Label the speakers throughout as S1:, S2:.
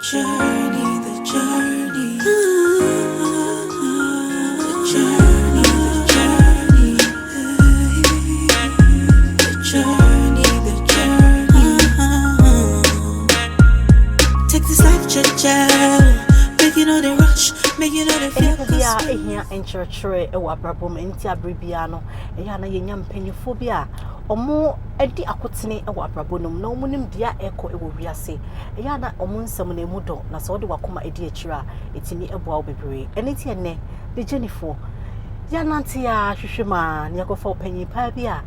S1: Journey, the journey. The journey, the journey. The journey, the journey. Take this life, cha Make you know the rush, make you know the feel.
S2: Nnipa biara ehia nkyerɛkyerɛ wɔ abrabɔ mu. Nti abere biara no, ɛyɛ a na yɛnya mpanyinfoɔ bi a ɔmo adi akotene wɔ abrabɔ no mu na ɔmo nim deɛ ɛkɔ wɔ wiase. Ɛyɛ a na ɔmo nsɛm no emu dɔ, na sɛ wɔde wakoma adi akyire a, ɛtumi ɛboa wo bebree. Ɛne nti ɛnnɛ de Jennifer yɛanante a hwehwɛ mu a ne yɛkɔfa ɔpanyin paa bi a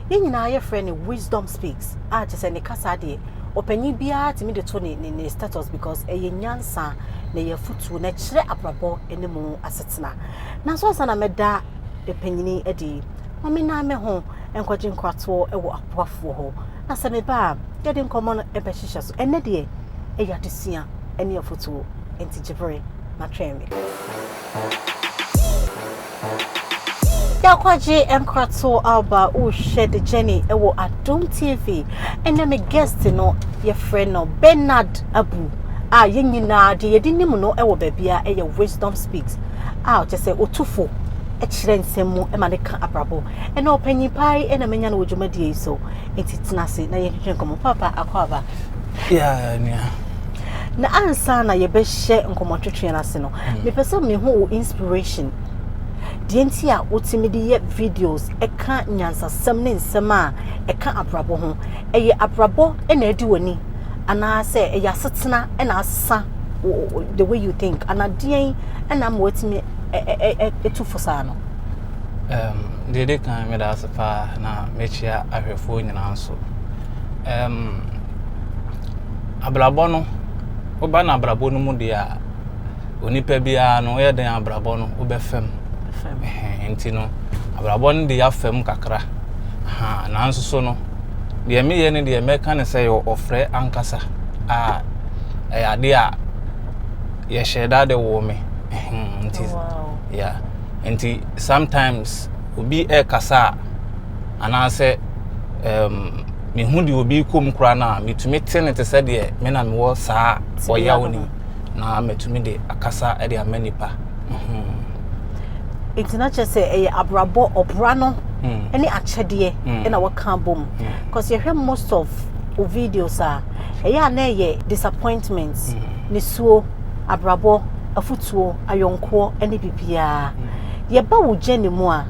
S2: yɛn nyinaa yɛfrɛ no Wisdom Speaks, a kyerɛ sɛ ne kasa deɛ, ɔpanyin biara tumi de to ne status because ɛyɛ nyansa na ɛyɛ afutuo na ɛkyerɛ abrabɔ ne mu asetena. Nanso ansa na mɛda panyini adi, ma me nan me ho nkɔgye nkratoɔ wɔ aboafoɔ hɔ, na sɛ meba a, yɛde nkɔmmɔ no ɛbɛhyehyɛ so. Ɛnnɛ deɛ, ɛyɛ adesua ne afutuo, nti gyebere na twɛn me. Yɛakɔgye nkratoɔ aba. Wohwɛ The Journey ɛwɔ Adom TV. Ɛnɛ me guest no, yɛfrɛ no Bernard Abu, a yɛn nyinaa deɛ yɛde nim no ɛwɔ baabi a ɛyɛ Wisdom Speaks, a ɔkyɛ sɛ ɔtufo kyerɛ nsɛm mu ma ne ka abrabɔ. Ɛna ɔpanyin paa yi ɛna menya no wɔ dwumadie yi so, nti tena ase na yɛntwetwe nkɔmmɔ. Papa, akɔ aba.
S3: Yeah, nua.
S2: Na ansa na yɛbɛhyɛ nkɔmmɔtwetwe no ase no, mepɛ sɛ mehu wo inspiration deɛ nti a wotumi de yɛ videos ɛka nyansasɛm ne nsɛm a ɛka abrabɔ ho. Ɛyɛ abrabɔ ɛna adi w'ani, anaasɛ ɛyɛ asetena ɛna asesa the way you think, anaa deɛn ɛna ama watumi ɛtu fo saa no?
S3: Deɛ ɛdi kan, meda ase paa na mekyia ahwɛfoɔ nyinaa nso. Abrabɔ no, woba no abrabɔ no mu deɛ a, onipa biara no, woyɛ den abrabɔ no, wobɛfam. Nti no, abrabɔ no de yɛafam kakra. Nanso so no, deɛ meyɛ no deɛ, mɛka ne sɛ yɛ ɔfrɛ ankasa a ɛyɛ adeɛ a yɛhyɛ da de wɔ me. Nti yeah, nti sometimes obi ɛrekasa a, anaasɛ mehu deɛ obi kɔ mu koraa no a, metumi te ne te sɛ deɛ me na mewɔ saa ɔyaw no mu na matumi de akasa de ama nipa.
S2: Nti na kyerɛ sɛ ɛyɛ abrabɔ ɔbra no ne akyɛdeɛ ɛna wɔka bom, because yɛhwɛ most of o videos a, ɛyɛ a na ɛyɛ disappointment, nisuo, abrabɔ afutuo, ayɔnkoɔ ne biribiara. Yɛba wo gye ne mu a,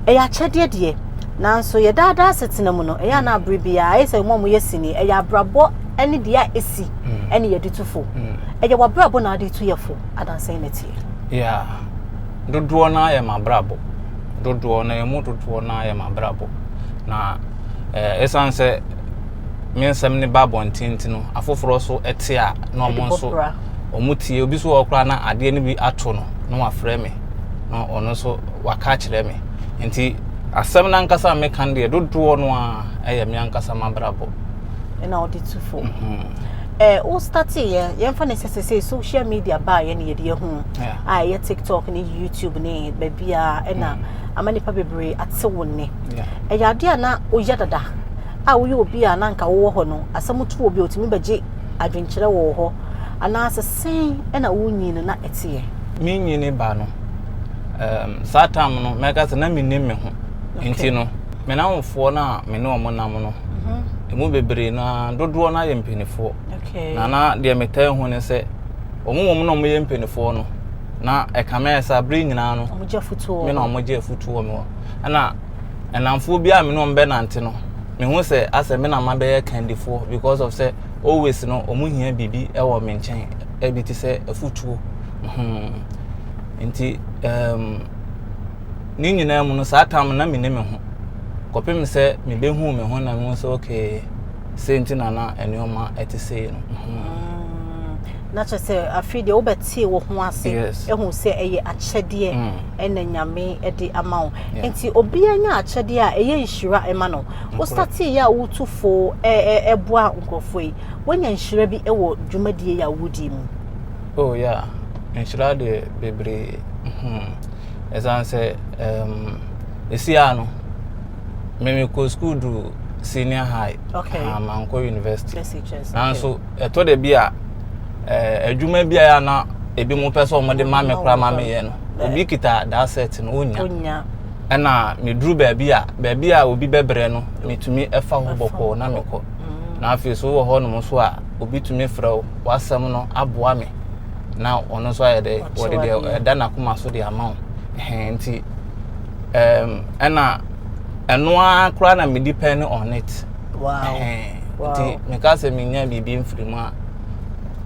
S2: ɛyɛ akyɛdeɛ deɛ, nanso yɛdaadaa asetena mu no, ɛyɛ a na abere biara ɛyɛ sɛ mo a moyɛ sini, ɛyɛ abrabɔ ne deɛ a ɛsi ɛne yɛde tu fo. Ɛyɛ w'abrabɔ na ade tu yɛ fo adansɛn na tie?
S3: Yeah, dodoɔ no ayɛ m'abrabɔ, dodoɔ no emu dodoɔ no ayɛ m'abrabɔ, na ɛsiane sɛ me nsɛm ne ba abɔnten nti no, afoforɔ so te a, na ɔmo nso ɔmo tie. Obi so wɔ koraa na adeɛ no bi ato no na wafrɛ me na ɔno nso waka akyerɛ me. Nti asɛm no ankasa a meka no deɛ, dodoɔ no a ɛyɛ me ankasa m'abrabɔ.
S2: Ɛna ɔde tu fo. Wo start yɛ, yɛmfa ne sɛ social media baa yɛ ne yɛde ahu a ɛyɛ TikTok ne YouTube ne baabi a ɛna ama nipa bebree ate wo nne. Ɛyɛ adeɛ a na woyɛ dada a woyɛ obi a na nka wowɔ hɔ no, asɛm to obi a otumi bɛgye adwenkyerɛ wɔ hɔ, anaasɛ sɛn ɛna wonyi no na ɛteɛ?
S3: Menyini ba no, saa time no, mɛka sɛ na mennim me ho. Nti no, me namfoɔ no a me ne ɔmo nam no, emu bebree na dodoɔ no ayɛ mpanimfoɔ. Na deɛ metaa hu ne sɛ ɔmo wɔm na ɔmo yɛ mpanimfoɔ no, na ɛka mɛ sɛ abere nyinaa no me na ɔmo gye afutuo wɔ me hɔ. Ɛna ɛnamfoɔ bi a me ne ɔmo bɛnante no, mehu sɛ asɛ me na ma bɛyɛ kandifoɔ because of sɛ always no ɔmo hia biribi ɛwɔ me nkyɛn, ɛbi te sɛ afutuo. Nti ne nyinaa mu no, saa tam na me ne me ho kɔpem sɛ mebɛhu me ho na mehu sɛ okay, sei nti na nneɛma ɛte sei no.
S2: Na kyerɛ sɛ afei deɛ wobɛtee wo ho ase, ɛhu sɛ ɛyɛ akyɛdeɛ ɛna Nyame de ama wo. Nti obiara nya akyɛdeɛ a, ɛyɛ nhyira ɛma no. Wo startee yɛ a wotu fo ɛboa nkurɔfoɔ yi, woanya nhyira bi ɛwɔ dwumadie yi a wodi mu?
S3: Oh yeah, nhyira deɛ bebree. Ɛsiane sɛ ɛsi a no, me mekɔ school duru senior high. Mankɔ university.
S2: SHS.
S3: Nanso ɛtɔ da bi a Eh, adwuma bi a na ebi mo pɛ sɛ wɔde ma me koraa ma meyɛ no, obi kita that set no, onya. Ɛna meduru baabi a, baabi a obi bɛbrɛ no, metumi ɛfa hɔ bɔkɔɔ na mekɔ. Na afei so wɔ hɔnom so a, obi tumi frɛ wo, w'asɛm no aboa me na ɔno nso ayɛ dɛ wɔde deɛ ɛda n'akoma so de ama wo. Nti ɛna ɛno ara koraa na me depend on it.
S2: Wow.
S3: Nti meka sɛ menya biribi mfiri mu a,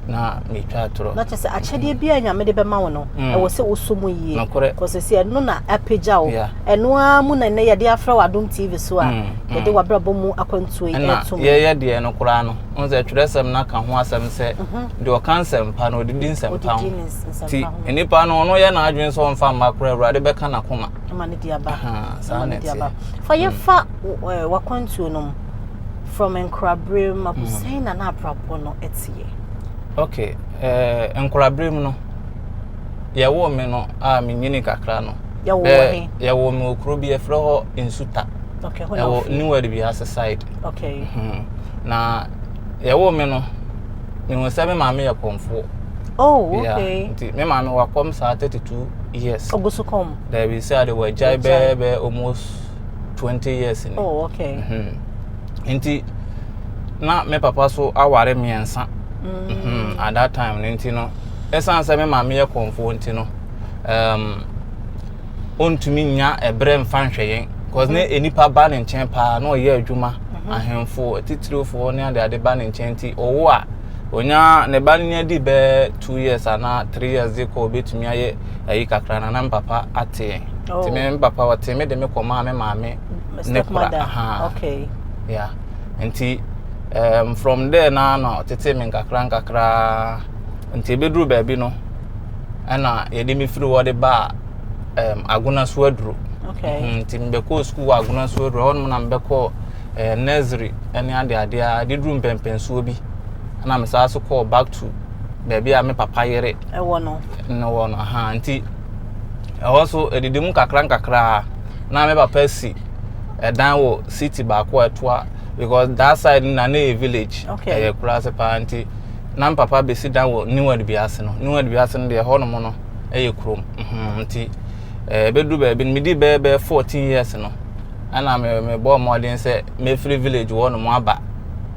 S3: na metwa atorɔ.
S2: Na kyerɛ sɛ akyɛdeɛ bi a Nyame de bɛma wo no, mm. ɛwɔ sɛ wosɔ mu yie.
S3: Nokorɛ.
S2: Kɔsɛ sɛ ɛno na apagya wo. Ɛno ara mu na nnɛ yɛde afrɛ wɔ Adom TV so a, mm, mm. yɛde w'abrabɔ mu akwantuo yi ɛto
S3: mu. Yɛyɛ deɛ no koraa no, wohu sɛ twerɛsɛm no aka ho asɛm sɛ mhm. deɛ ɔka nsɛmpa no ɔdidi nsɛmpa ho. Nti nnipa no ɔno yɛ n'adwene sɛ ɔmfa mma koraa Awurade bɛka n'akoma.
S2: Ma ne de aba. Saa na ɛteɛ. Fa yɛfa w'akwantuo no mu. From nkoraberɛ mu abu sɛn na na abrabɔ no teɛ?
S3: Okay, eh, nkoraberɛ mu no, yɛwoo me no a menyini kakra no.
S2: Yɛwoo wɔ he?
S3: Yɛwoo me wɔ kuro bi yɛfrɛ hɔ Nsuta.
S2: Okay, hɔ na
S3: Ɛwɔ New Adubiase side.
S2: Okay.
S3: Hmm. Na yɛwoo me no, mehu sɛ me maame yɛ kɔmfoɔ.
S2: Oh, okay.
S3: Yeah. Nti me maame wakɔm saa 32 years.
S2: Ogu so kɔm?
S3: Dabi sɛ ade wagyae bɛɛ bɛɛ almost 20 years ni.
S2: Oh, okay.
S3: Mm -hmm. Nti na me papa so aware mmiɛnsa. Mm. Mm -hmm. At that time no nti no, ɛsan sɛ me maame yɛ kɔnfoɔ nti no, um, ɔntumi nya ɛberɛ mfa nhwɛ yɛn. Cause ne mm-hmm. nipa ba ne nkyɛn paa na ɔyɛ adwuma mm-hmm. ahemfo atitirifoɔ ne adeade ba ne nkyɛn nti ɔwo a onya ne ba no nya di bɛɛ 2 years anaa 3 years de kɔ obetumi ayɛ ayi kakra na na me papa ate yɛn nti me me papa ɔte me de me kɔ maa me maame ne kora aha
S2: okay
S3: yeah nti um, from there na na ɔtete me nkakra nkakra nti ebeduru baabi no ɛna yɛde me firi hɔ de ba um, agona so aduro
S2: okay
S3: mm, nti mebɛkɔɔ sukuu wɔ agona so aduro hɔnom na mebɛkɔɔ eh, nursery ne adeade a de duru mpɛmpɛnsoɔ bi ɛna mesaa so kɔɔ back to baabi a me papa yere
S2: ɛwɔ no
S3: no wɔ no aha nti ɛhɔ so ɛdidi mu kakra nkakra na me papa si ɛdan wɔ city baako a ɛtoa because that side na ne yɛ village ɛyɛ kura ase paa nti na me papa bɛsi dan wɔ new adubiase no new adubiase no deɛ ɛhɔ nom no ɛyɛ kurom nti ɛbɛduru baabi no medi bɛyɛ bɛyɛ 14 years no ɛna me mebɔɔ mmɔden sɛ mɛfiri village hɔ nom aba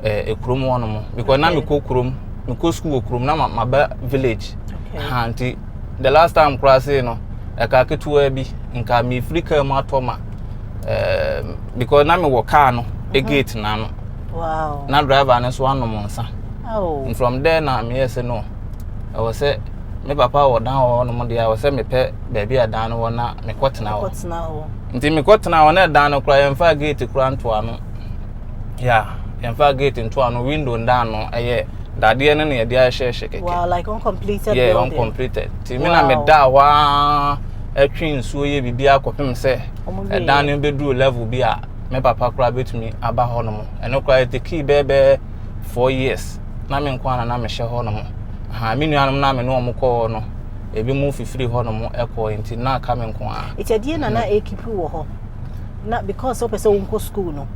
S3: ɛɛ kurom hɔ nom because na mekɔ kurom mekɔ school wɔ kurom na maba village ha nti the last time koraa sei no ɛka ketewa bi nka mefiri kaa mu atɔ ma ɛɛ because na mewɔ kaa no mhm. gate n'ano
S2: wow.
S3: na driver no nso anom nsa
S2: oh.
S3: from there na meyɛ sɛ no ɛwɔ sɛ me papa wɔ dan wɔ hɔnom deɛ ɛwɔ sɛ mepɛ baabi a dan no wɔ na mekɔtena hɔ nti mekɔtena hɔ na dan no koraa yɛmfa gate koraa ntoa yeah yɛmfa gate ntoa no window nda ano ɛyɛ dadeɛ no na yɛde ahyehyɛ kɛkɛ
S2: wow like uncompleted
S3: yeah
S2: building.
S3: uncompleted nti me na meda hɔ ara ɛtwe nsuo yɛ biribi akɔpem sɛ ɛdan no bɛduru level bi a me papa koraa bɛtumi aba hɔ nom ɛno koraa ɛtekii bɛɛbɛɛ 4 years na me nko ara na mehyɛ hɔ nom ha me nuanom na me ne wɔn kɔɔ no ebi mu fifiri hɔ nom ɛkɔɔ nti na aka me nko ara.
S2: Nti ɛdeɛ na na ɛkeep wɔ hɔ na because wopɛ sɛ wonkɔ school no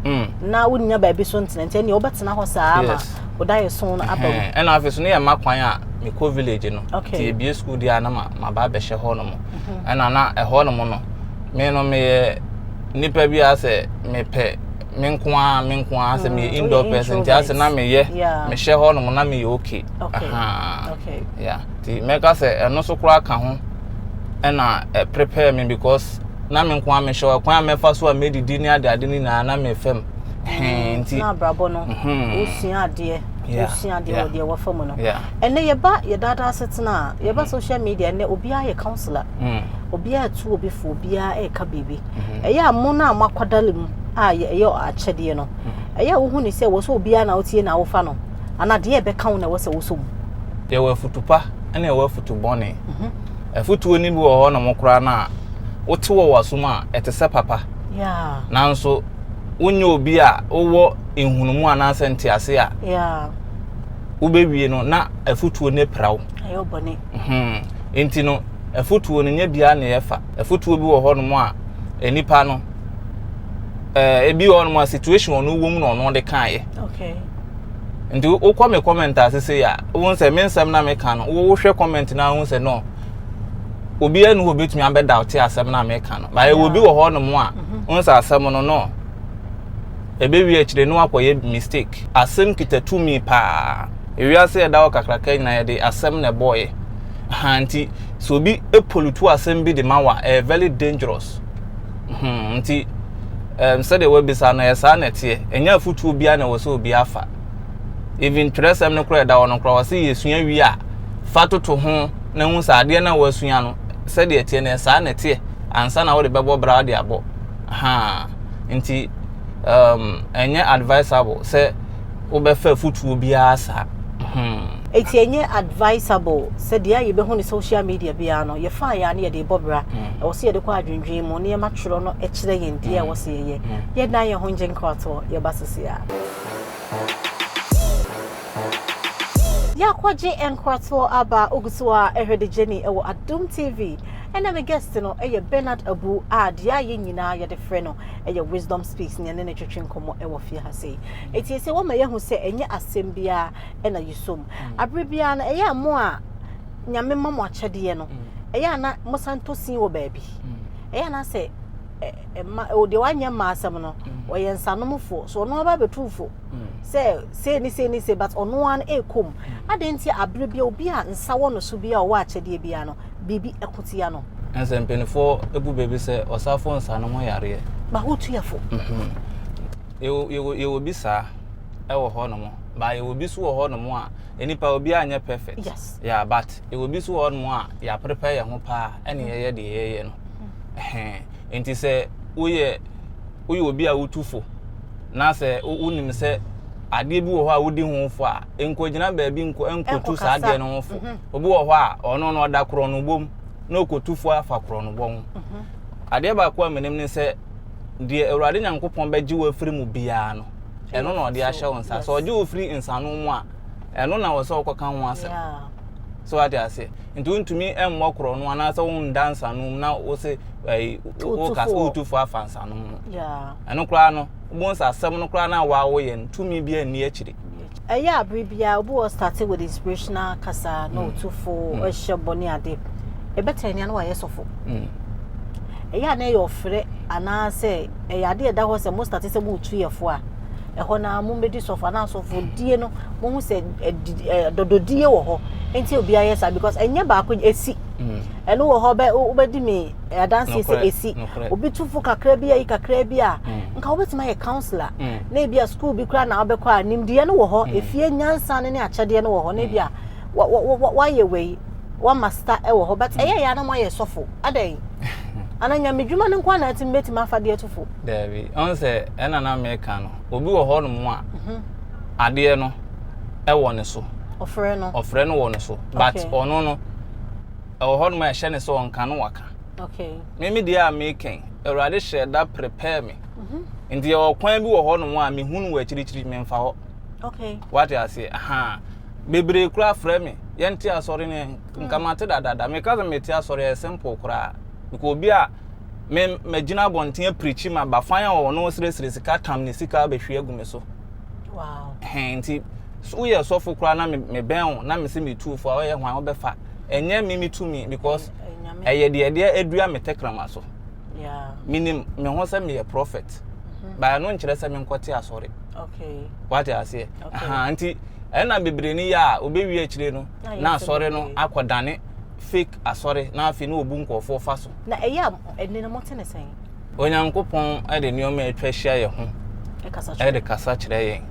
S2: na wonnya baabi so ntena nti ɛneɛ wobɛtena hɔ saa ma woda yɛ so no aba mu.
S3: Ɛna afei so ne yɛ ma kwan a mekɔ village no
S2: nti
S3: ebie school deɛ a na ma ba abɛhyɛ hɔ nom ɛna na ɛhɔ nom no me no meyɛ nipa bi a sɛ mepɛ me nko ara me nko ara sɛ meyɛ indoor person nti asɛ na meyɛ mehyɛ hɔ nom na meyɛ okay yeah nti mɛka sɛ ɛno so koraa ka ho ɛna ɛ prepare me because na me nko ara mehyɛ hɔ kwan a mɛfa so a mɛdidi ne ade ade no nyinaa na mefam nti
S2: na abrabɔ no wosua adeɛ wosua adeɛ wɔ deɛ wɔfa mu no ɛnɛ yɛba yɛdaadaa asetena a yɛba social media ɛnɛ obiara yɛ counselor obiara tu obi fo obiara ɛreka biribi ɛyɛ a mo no a moakɔdale mu a ɛyɛ akyɛdeɛ no ɛyɛ a wohu ne sɛ wɔ sɛ obiara na wotie na wofa no anaa deɛ ɛbɛka wo na ɛwɔ sɛ wosɔ mu.
S3: Yɛwɔ afutu pa ɛna ɛwɔ afutu bɔne. Afutuo no bi wɔ hɔ nom koraa no a wote wɔ w'asom a ɛte sɛ papa. Nanso wonyɛ obi a wowɔ nhunumu anaasɛ ntease a wobɛwie no na afutuo no apira wo. Nti no afutuo no nyɛ biara na yɛfa. Afutuo bi wɔ hɔ nom a nipa no ebi wɔ hɔ nom a situation ɔno wɔ mu na ɔno de kaeɛ.
S2: Okay.
S3: Nti wokɔ me comment ase sei a, wohu sɛ me nsɛm na meka no, wohwɛ comment no a wohu sɛ no, obiara ni hɔ obetumi abɛdawte asɛm no a meka no. Ba ɛwɔ bi wɔ hɔ nom a, wohu sɛ asɛm no no, ɛbɛwie akyire no akɔyɛ mistake. Asɛm kita tumi paa. Ewiase ɛda hɔ kakraka nyinaa yɛde asɛm na ɛbɔɔyɛ. Ha nti sɛ obi pollute asɛm bi de ma wo a, ɛyɛ very dangerous. Nti sɛdeɛ wabisa no, ɛyɛ saa na ɛteɛ. Ɛnyɛ afotuo biara na ɛwɔ sɛ obi afa. Even twerɛsɛm no koraa ɛda hɔ no koraa, wɔse yɛsua wie a, fa toto ho na hu sɛ adeɛ no a wasua no, sɛdeɛ ɛteɛ no, ɛyɛ saa na ɛteɛ ansa na wode bɛbɔ bra de abɔ. Ha nti ɛnyɛ advisable sɛ wobɛfa afotuo biara saa.
S2: Eti ɛnyɛ advisable sɛ deɛ a yɛbɛhu ne social media biara no, yɛfa yɛ a ne yɛde bɔ bra. Ɛwɔ sɛ yɛde kɔ adwendwen mu na yɛma twerɛ no kyerɛ yɛn deɛ a ɛwɔ sɛ yɛyɛ. Yɛdan yɛn ho ngye nkratoɔ, yɛba sisi a. Yɛakɔgye nkratoɔ aba ogu so a ɛhwɛ de Jenny ɛwɔ Adom TV. Ɛna me guest no ɛyɛ Bernard Abu a deɛ a yɛn nyinaa yɛde frɛ no ɛyɛ Wisdom Speaks ne ɛne ne twetwe nkɔmmɔ ɛwɔ fie ha sei. Eti sɛ wɔma yɛhu sɛ ɛnyɛ asɛm biara ɛna yɛsom. Abere biara no ɛyɛ a mo a Nyame ma mo akyɛdeɛ no, ɛyɛ a na mo san tɔ sin wɔ baabi. Ɛyɛ a na sɛ ɛma deɛ wanyɛ mmaa asɛm no, ɔyɛ nsanomfoɔ so ɔno aba abɛtu fo sɛ sei ne sei ne sei, but ɔno ara no ɛrekɔ mu. Adɛn nti abere bi obi a nsa wɔ no so bi a ɔwɔ akyɛdeɛ biara no, biribi ɛko tia no?
S3: Ɛnsɛ mpanimfoɔ ebu baabi sɛ ɔsafo nsanom yareɛ.
S2: Ba wotu yɛ fo.
S3: Yɛwɔ bi saa ɛwɔ hɔ nom, ba yɛwɔ bi so wɔ hɔ nom a nipa obiara nyɛ perfect.
S2: Yes.
S3: Yeah, but yɛwɔ bi so wɔ hɔ nom a yɛaprepare yɛn ho paa ɛne yɛyɛ deɛ yɛyɛ no. Ɛhɛn. Nti sɛ woyɛ obi a wotu fo na sɛ wonim sɛ adeɛ bi wɔ hɔ a wodi ho fo a, nkɔgyina baabi nkɔtu saa adeɛ no ho fo. Obi wɔ hɔ a ɔno no ɔda korɔnobɔ mu na ɔkɔtu fo afa korɔnobɔ ho. Adeɛ baako a menim ne sɛ deɛ Awurade Nyankopɔn bɛgye wo afiri mu biara no, ɛno na ɔde ahyɛ wo nsa. Sɛ ɔgye wo firi nsano mu a, ɛno na wɔ sɛ wokɔka ho asɛm. So wate aseɛ? Nti wontumi mmɔ korɔno anaasɛ wonda nsano mu na wo se wotu fo afa nsano mu. Ɛno koraa no, wobɛhu sɛ asɛm no koraa no a woayɛ no, tumi bi anni akyire.
S2: Ɛyɛ a bere biara obi wɔ start with inspirational kasa na otu fo ɔhyɛ bɔ ne ade. Ɛbɛtɛn nea na wayɛ sɔfo. Ɛyɛ a na ɛyɛ ɔfrɛ anaasɛ ɛyɛ ade a ɛda hɔ sɛ mo start sɛ mo tu yɛ fo a, ɛhɔ na mo mmɛdi sɔfo anaa sɔfo die no mo ho sɛ dɔdɔdie wɔ hɔ. Nti obi ayɛ saa because ɛnyɛ baako esi. Ɛno wɔ hɔ bɛ wobɛdi me adanseɛ sɛ esi. Obi tu fo kakra bi ayi kakra bi a, nka wobɛtumi ayɛ counselor. Na ebi a school bi koraa na wobɛkɔ a nimdeɛ no wɔ hɔ, efie nyansa no ne akyɛdeɛ no wɔ hɔ, na ebi a wayɛ wei, wamaster wɔ hɔ, but ɛyɛ yɛ a na moayɛ sɔfo. Adɛn? Ana nyamedwuma no nko ara na atumi bɛtumi afa de atu fo?
S3: Daabi. Ɔn sɛ ɛna na meka no, obi wɔ hɔ nom a adeɛ no ɛwɔ ne so.
S2: Ɔfrɛ no.
S3: Ɔfrɛ no wɔ ne so. But ɔno no, ɛwɔ hɔ nom a ɛhyɛ ne sɛ ɔnka no waka.
S2: Okay.
S3: Me deɛ a meka, Awurade hyɛ da prepare me. Nti yɛwɔ kwan bi wɔ hɔ nom a mehu no wɔ akyirikyiri memfa hɔ.
S2: Okay.
S3: Wate aseɛ? Aha. Bebree koraa frɛ me. Yɛnte asɔre ne nka mate dadada. Meka sɛ mete asɔre ɛyɛ simple koraa. Because obi a me magyina abɔnten apirikyi ma ba fan a ɔno seresere sika tam ne sika abɛhwie agu me so.
S2: Wow.
S3: Hɛn nti woyɛ sɔfo koraa na mebɛn wo na mese metu fo a ɔyɛ hwan wobɛfa. Ɛnyɛ me metumi because ɛyɛ deɛ ɛdeɛ adua me tɛkrɛma so. Menim me ho sɛ meyɛ prophet. But ɛno nkyerɛ sɛ menkɔte asɔre.
S2: Okay.
S3: Wate aseɛ? Aha, nti ɛna bebree no yɛ a obewie akyire no na asɔre no akɔdane fake asɔre na afei na obu nkurɔfoɔ fa so.
S2: Na ɛyɛ a ɛnne no mote ne sɛn?
S3: Onyankopɔn de nneɛma a atwa ahyia yɛn ho de kasa kyerɛ yɛn.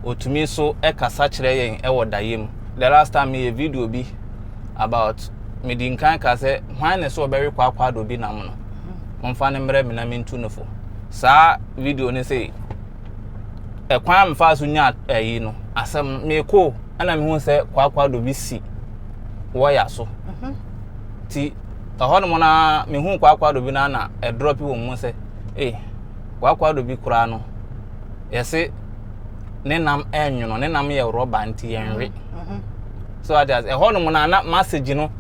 S3: Otumi nso kasa kyerɛ yɛn wɔ daeɛ mu. The last time meyɛ video bi about medi nkan ka sɛ hwan na sɛ ɔbɛwe kwaakwaado bi nam no, momfa no mmerɛ me na mentu no fo. Saa video no sɛ ɛkwan a mefaa so nyaa ɛyi no asɛm no mekɔ ɛna mehu sɛ kwaakwaado bi si wɔya so. Ti ɛhɔ nom na mehu kwaakwaado bi na na ɛdrɔpe wɔ mu sɛ ee kwaakwaado bi koraa no yɛse ne nam ɛnwono, ne nam yɛ rɔba nti yɛnwe. So ate ase, ɛhɔ nom na na message no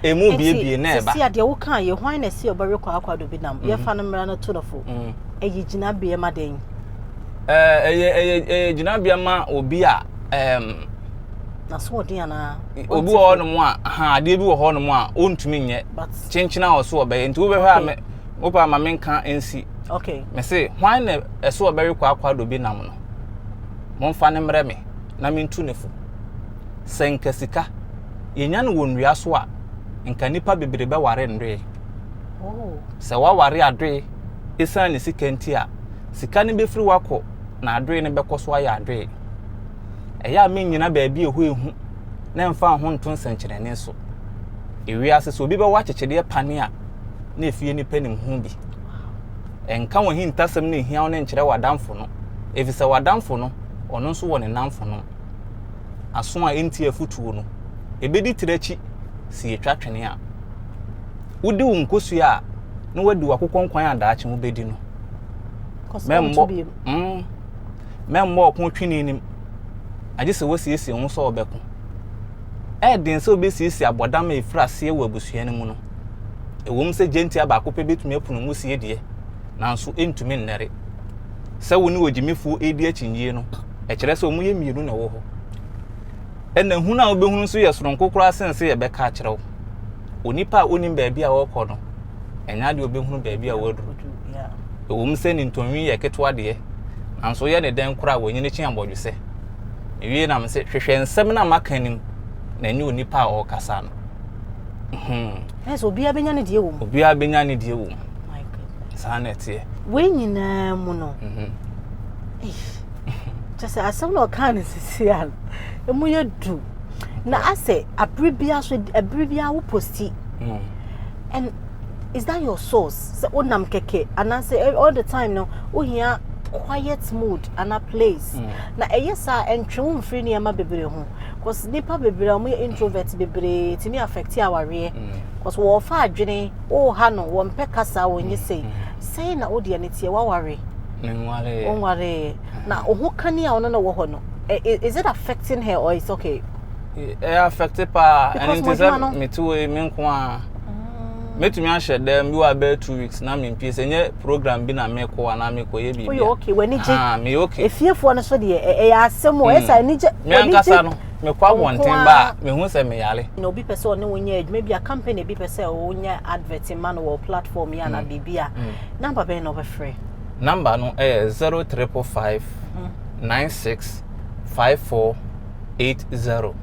S3: emu biebie na ɛba.
S2: Sisi adeɛ woka yɛ hwan na ɛsi ɔbɛwe kwaakwaado bi nam, yɛfa no mmara no to no fo. Ɛyɛ gyinabea ma dɛn?
S3: Ɛyɛ gyinabea ma obi a um,
S2: N'asoɔden anaa?
S3: Obi wɔ hɔnom a, ha adeɛ bi wɔ hɔnom a ɔntumi nyɛ. Kyenkyena a ɔso ɔbɛyɛ. Nti wobɛhwɛ a me wopɛ ama menka nsi.
S2: Okay.
S3: Me se hwan na ɛso ɔbɛwe kwaakwa do bi nam no? Momfa no mmerɛ me na mentu ne fo. Sɛ nka sika yɛnya no wɔ nnua so a, nka nnipa bebree bɛware ndoe.
S2: Oh.
S3: Sɛ woaware adoe esiane ne sika nti a, sika no bɛfiri wakɔ na adoe no bɛkɔ so ayɛ adoe. Ɛyɛ a mennyina baabi a ɛhɔ yɛ hu na ɛmfa ho nto nsɛnkyerɛnne so. Ewiase sɛ obi bɛwɔ akyekyedeɛ pane a, na efie nipa nim ho bi. Ɛnka w'ahintasɛm no ehia wo no nkyerɛ w'adamfo no, efisɛ w'adamfo no, ɔno nso wɔ ne nnamfonom. Aso a ɛntie afotuo no, ɛbɛdi tiri akyi sɛ yɛtwa twene a. Wodi wo nkosua a, na woadi w'akokɔ nkwan a daakye wobɛdi no. Mɛmmɔ mm, mɛmmɔ ɔko twene nim, agye sɛ woasiesie wo ho sɛ wobɛko. Ɛyɛ den sɛ wobɛsiesie abɔdam a ɛfiri aseɛ wɔ abusua no mu no. Ɛwom sɛ gyentia baako pɛ bɛtumi apunu nwusie deɛ, nanso ɛntumi nnɛre. Sɛ wo ne ogyimifoɔ redi akyinnye no, ɛkyerɛ sɛ wɔyɛ mmienu na ɛwɔ hɔ. Ɛna hunu a wobɛhunu nso yɛ soronko koraa sen sɛ yɛbɛka akyerɛ wo. Onipa a ɔnim baabi a ɔrekɔ no, ɛnyɛ adeɛ ɔbɛhunu baabi a waduru. Ɛwom sɛ ne ntɔnwi yɛ ketewa deɛ, nanso woyɛ ne dɛn koraa a wanyini kyen abɔdwesɛ. Mewie na mese, hwehwɛ nsɛm no a maka no mu, na ɛnyɛ onipa a ɔrekasa no. Hmm.
S2: Ɛsɛ obiara bɛnya ne deɛ wɔ mu.
S3: Obiara bɛnya ne deɛ wɔ mu. Saa na ɛteɛ.
S2: Wei nyinaa mu no. Mhm. Kyɛ sɛ asɛm na ɔkaa no sisi a no, emu yɛ du. Na asɛ abere biara so abere biara wo posti. Mm. And is that your source? Sɛ wonam kɛkɛ anaasɛ eh, all the time no wohia quiet mood ana place. Mm. Na ɛyɛ saa ɛntwe wo mfiri nneɛma bebree ho. Cause nipa bebree a wɔyɛ introvert bebree tumi affect awareɛ. Mm. Cause wɔfa adwene, woha no, wɔmpɛ kasa, wɔnyɛ sei. Mm. Sɛn na wodeɛ no teɛ waware?
S3: Menwareeɛ.
S2: Wonwareeɛ. Na wo ho kani a ɔno na wɔ hɔ no, is it affecting her or it's okay?
S3: Ɛyɛ affect paa. Ɛno nti sɛ mete hɔ yi me nko a. Mm. Mɛtumi ahyɛ dɛm bi wɔ abɛyɛ 2 weeks na mempie sɛ nyɛ program bi na mekɔ anaa mekɔyɛ biribi.
S2: Woyɛ okay, w'ani gye.
S3: Ah, meyɛ okay.
S2: Efiefoɔ no so deɛ ɛyɛ asɛm o, ɛyɛ sɛ ani gye.
S3: Me ankasa no, mekɔ abɔnten ba a, mehu sɛ meyare.
S2: Na obi pɛ sɛ ɔne wo nyɛ adwuma bi a company bi pɛ sɛ wonyɛ advert ma no wɔ platform yi anaa mm. biribi a, mm. number bɛn na ɔbɛfrɛ?
S3: Number no yɛ 0555 96 54 80.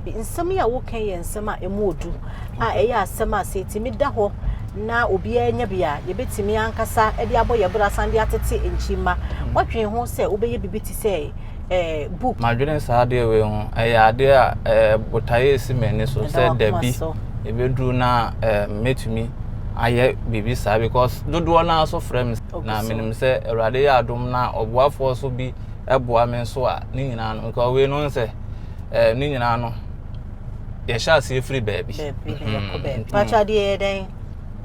S2: Nsɛm yi a woka yi yɛ nsɛm a emu odu a ɛyɛ asɛm a sɛ etumi da hɔ na obiara nya bi a, yɛbɛtumi ankasa de abɔ yɛn bra asan de atete nkyimma. Woadwene ho sɛ wobɛyɛ biribi te sɛ eh, book?
S3: Madwene saa adeɛ wei ho. Ɛyɛ adeɛ a eh, botaeɛ esi m'ani so sɛ dabi ɛbɛduru na eh, mɛtumi ayɛ biribi saa because dodoɔ no ara so frɛ me na menim sɛ Awurade yɛ adom na ɔboafoɔ so bi boa me nso a ne nyinaa no nka wei no sɛ eh, ne nyinaa no yɛhyɛ aseɛ firi baabi.
S2: Baabi Pacha deɛ yɛ dɛn?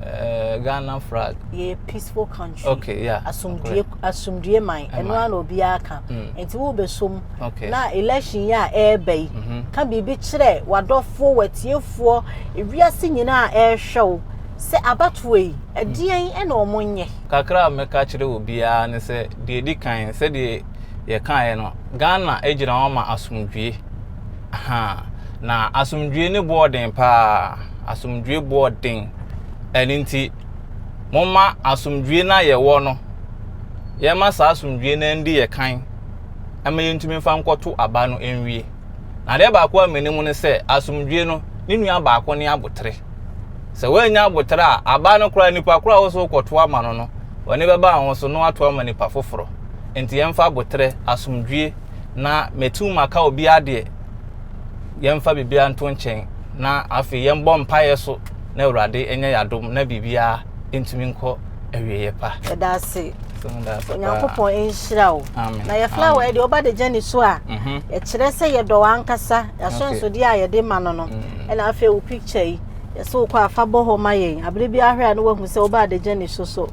S3: Uh, Ghana flag.
S2: Yɛ peaceful country.
S3: Okay, yeah.
S2: Asomdue asomdue man. Ɛno ara na obiara ka. Mm. Nti wo bɛsom. Okay. Na election yi a ɛreba yi. Mm-hmm. Ka biribi kyerɛ w'adɔfoɔ, w'atiefoɔ, ewiase nyinaa a ɛrehwɛ wo sɛ abatoɔ yi, ɛdeɛn mm. ɛna wɔn nyɛ.
S3: Kakra a mɛka kyerɛ obiara ne sɛ deɛ ɛdi kan sɛdeɛ yɛkaeɛ no Ghana gyina hɔ ma asomdue. Aha. Na asomdwoe ne boɔ den paa. Asomdwoe boɔ den. Ɛno nti, momma asomdwoe no a yɛwɔ no, yɛma saa asomdwoe no ndi yɛ kan ma yɛntumi mfa nkɔto aba no nwie. Na adeɛ baako a menim ne sɛ, asomdwoe no, ne nua baako ne abotere. Sɛ woannya abotere a, aba no koraa nipa koraa a wo so wokɔto ama no no, w'ani bɛba ho so na wato ama nipa foforɔ. Nti yɛmfa abotere, asomdwoe, na matu maka obiara deɛ yɛmfa biribiara nto nkyɛn na afei yɛmbɔ mpaeɛ so na Awurade nyɛ yɛn adom na biribiara ntumi nkɔ awieeɛ pa.
S2: Yɛda ase. Onyankopɔn nhyira wo. Na yɛ flower yi deɛ woba de gya ne so a, mhm. ɛkyerɛ sɛ yɛdɔ w'ankasa, yɛahyɛnsodeɛ a yɛde ma no no. Mm. Ɛna afei wo picture yi, yɛsɛ wokɔ afa bɔ hɔ ma yɛn. Abere bi ahwɛ a na wahu sɛ woba de gya ne so so.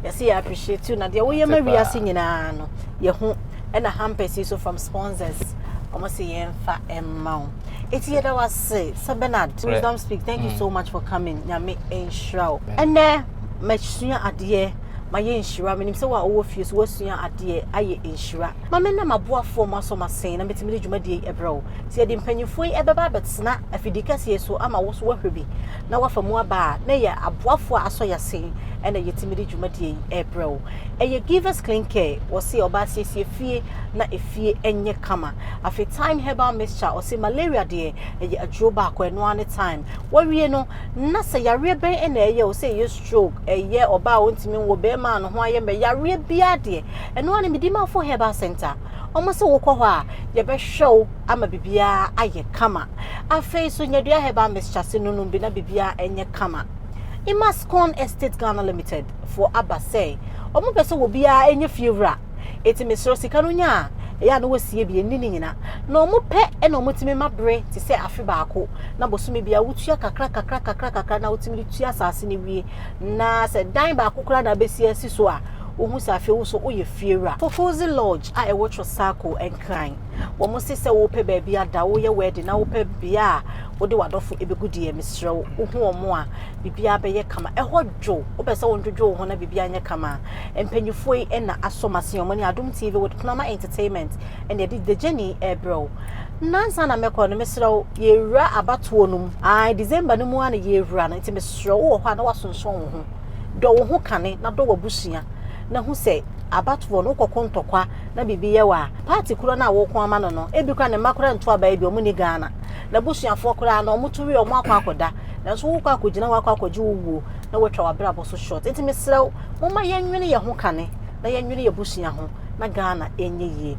S2: Yɛsɛ yɛ appreciate you na deɛ woyɛ ma wiase nyinaa no, yɛho ɛna hampers yi so from sponsors wɔn sɛ yɛmfa mma wo eti yɛda wo ase sɛ Bernard Wisdom Speak thank you mm. so much for coming. Nyame nhyira wo. Ɛnɛ masua adeɛ. Mayɛ nhyira. Menim sɛ wo a wowɔ fie so woasua adeɛ ayɛ nhyira. Ma me na m'aboafoɔ mo asɔ m'asen na metumi de dwumadie yi brɛ wo. Nti yɛde mpanyinfoɔ yi ɛbɛba abɛtena afidie kɛseɛ yi so ama wo so woahwɛ bi na woafa mu aba a, na ɛyɛ aboafoɔ a asɔ y'asen ɛna yɛtumi de dwumadie yi ɛbrɛ wo. Ɛyɛ Givers Clean Care, wɔse ɔbaa siesie fie na efie ɛnyɛ kama. Afei Thyme Herbal Mixture, ɔse malaria deɛ ɛyɛ aduro baako, ɛno ara ne thyme. Wawie no, na sɛ yareɛ bɛn na ɛyɛ wo, sɛ ɛyɛ stroke, ɛyɛ ɔbaa a ɔntumi nwo, bɛrima a ne ho ayɛ mmerɛ, yareɛ biara deɛ, ɛno ara ne Medimafo Herbal Center. Wɔn se wokɔ hɔ a, yɛbɛhwɛ wo ama biribiara ayɛ kama. Afei nso Nyadua Herbal Mixture se nonom bi na biribiara nyɛ kama. Imascon Estate Ghana Limited foɔ aba sɛ wɔn pɛ sɛ obiara nyɛ fie wura. Enti mesrɛ sika no nya a, ɛyɛ a na wɔasie bi, ɛnni ne nyina. Na wɔn pɛ na wɔtumi ma bere te sɛ afe baako, na bosome biara wotua kakra kakra kakra kakra na wotumi de tua asase no wie. Na sɛ dan baako koraa na abɛsi asi so a, wohu sɛ afei wo so woyɛ fiewura. Fofozi Lodge a ɛwɔ Trosako, Nkran. Wɔn se sɛ wopɛ baabi ada, woyɛ wedding na wopɛ bea a wode w'adɔfo bɛgu deɛ, mesrɛ wo, wohu wɔn a, biribiara bɛyɛ kama. Ɛhɔ dwo, wopɛ sɛ wondwodwo wo ho na biribiara nyɛ kama a, mpanyinfoɔ yi na asɔ m'ase, wɔn ne Adom TV with Kunama Entertainment ɛna ɛde The Journey ɛrebrɛ wo. Nansa na mɛkɔ no, mesrɛ wo, yɛwura abatoɔ no mu. Ae, December no mu ara na yɛwura no, nti mesrɛ wo wɔ hɔ a na wasonsɔn wo ho. Dɔ wo ho kane na dɔ w'abusua na hu sɛ abatoɔ no wokɔko ntɔkwa na biribi yɛ wo a, party korɔ no a woko ama no no, ebi koraa ne mma koraa nto aba yi bi, wɔn nni Ghana. N'abusuafoɔ koraa no, wɔto wie a, wɔn akɔ akɔda. Nanso wokɔ akɔgyina hɔ akɔ akɔgye wo wuo na woatwa w'abrabɔ so short. Nti mesrɛ wo, momma yɛnwene yɛn ho kane na yɛnwene yɛn abusua ho na Ghana ɛnyɛ yie.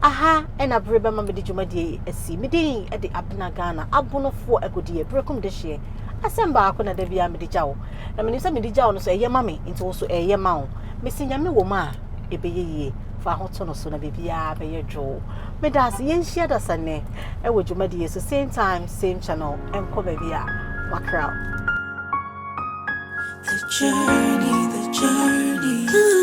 S2: Aha ɛna bere bɛma mede dwumadie yi asi. Me din de Abena Ghana, Abonofoɔ Agudeɛ, Berekum Dehyeɛ. Asɛm baako na da biara mede gya wo. Na menim sɛ mede gya wo no so ɛyɛ ma me, nti wo so ɛyɛ ma wo. Mese Nyame wɔ mu a, ɛbɛyɛ yie. Fa ho to no so na biribiara bɛyɛ dwoo. Meda ase, yɛnhyia dasa nnɛ ɛwɔ dwumadie so, same time, same channel, ɛnkɔ baabi a makra wo.
S1: The journey, the journey.